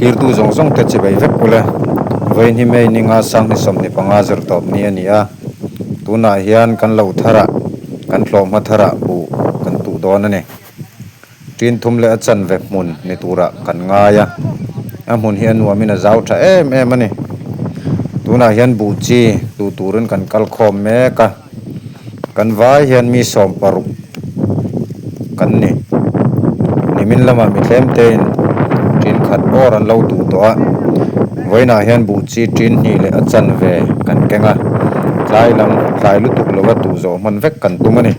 Thirtu zawng zawng te chibei vek ule. Vawiin hi May ninga sanghni 25 zir tawp ni a ni a. Tunah hian kan lo tharah kan hlawhhma tharah buh kan tuh dawn a ni. Tin thum leh a chanve hmun ni turah kan ngai a, a hmun hi a nuamin a zau tha em em a ni. Tunah hian buh chi tuh turin kan kal khawm mek a, kan vai hian mi 60 kan ni. Nimin lamah mi tlem tein tin khat awr an lo tuh tawh a, vawiinah hian buh chi tin hnih leh a chanve kan keng a, tlai lam tlai lutuk lova tuh zawh hman vek kan tum a ni.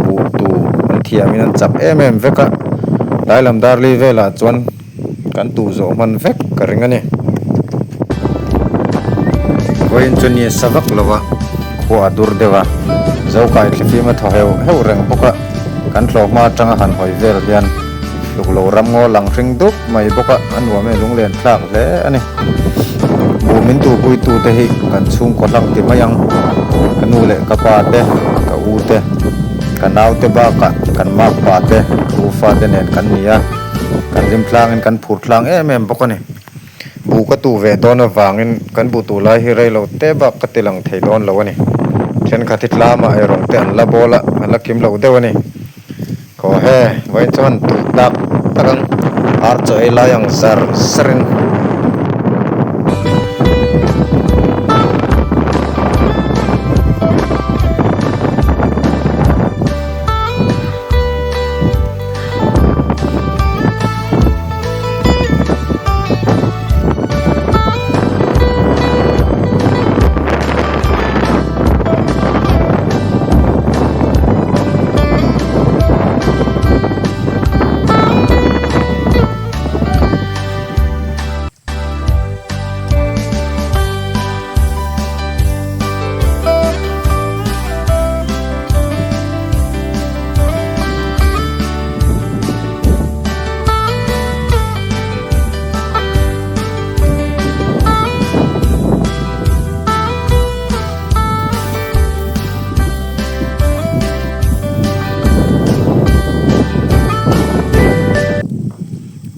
Buh tu an thiamin an chak em em vek a, tlai lam dar li velah chuan kan tuh zawh hman vek ka ring a ni. Vawiin chu ni a sa vak lo a, khua a dur deuh a, Zokai thlifim a thaw heuh heuh reng bawk a, kan hlawhma atanga han hawi vel hian tluk lo ram ngaw lang hring dup mai bawk a, a nuam e lunglen thlak hle a ni. Buh min tuhpuitu te hi kan chhungkaw hlak ti mai ang, ka nu leh ka pa te, ka u te, ka nau te bakah kan mak pa te, ka u fa te nen kan ni a, kan hlim tlangin kan phur tlang em em bawk a ni. Buh ka tuh ve dawn avangin kan buh tuh lai hi rei lo te bak ka ti lang thei dawn lo a ni. Thenkhat hi tlamah eirawng te an la bawl a, an la kim lo deuh a ni. Khaw he, vawiin chuan tuh tak tak ang, ar chaw ei lai ang zar zar in.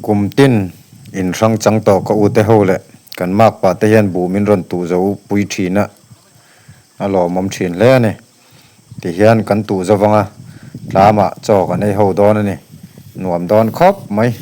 Kum tin in hrang chang tawh ka u te ho leh kan makpa te hian buh min rawn tuh zo pui thin a, a lawmawm thin hle a ni. Tihian kan tuh zo vang a, tlamah chaw kan ei ho dawn a ni, nuam dawn khawp mai.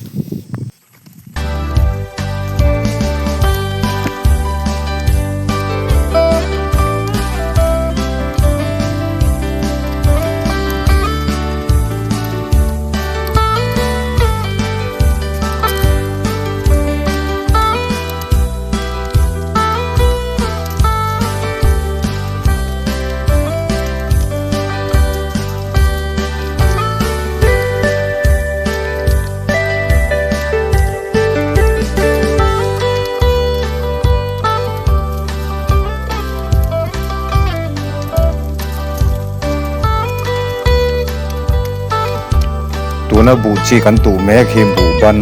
Tuna buh chi kan tuh mek hi buh ban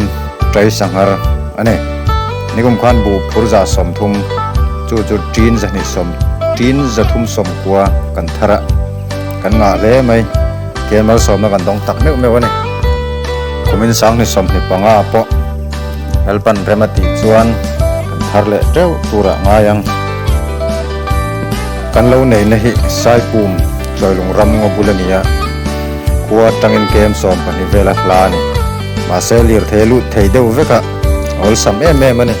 tai sanghar a ni. Nikum khan buh phur 130 chu chu tin 220 tin 390 kan thar a kan ngah hle mai. Tian malsawmna kan dawng tak meuh meuh a ni. Kumin 2025 pawh Lalpan rem a tih chuan kan thar leh teuh turah ngai ang. Kan lo neihna hi Saipum Chawilung ram ngaw bul a ni a, khua atangin kem 12 vela hla a ni. Mahse lirthei a lut thei deuh vek a, a awlsam em em a ni.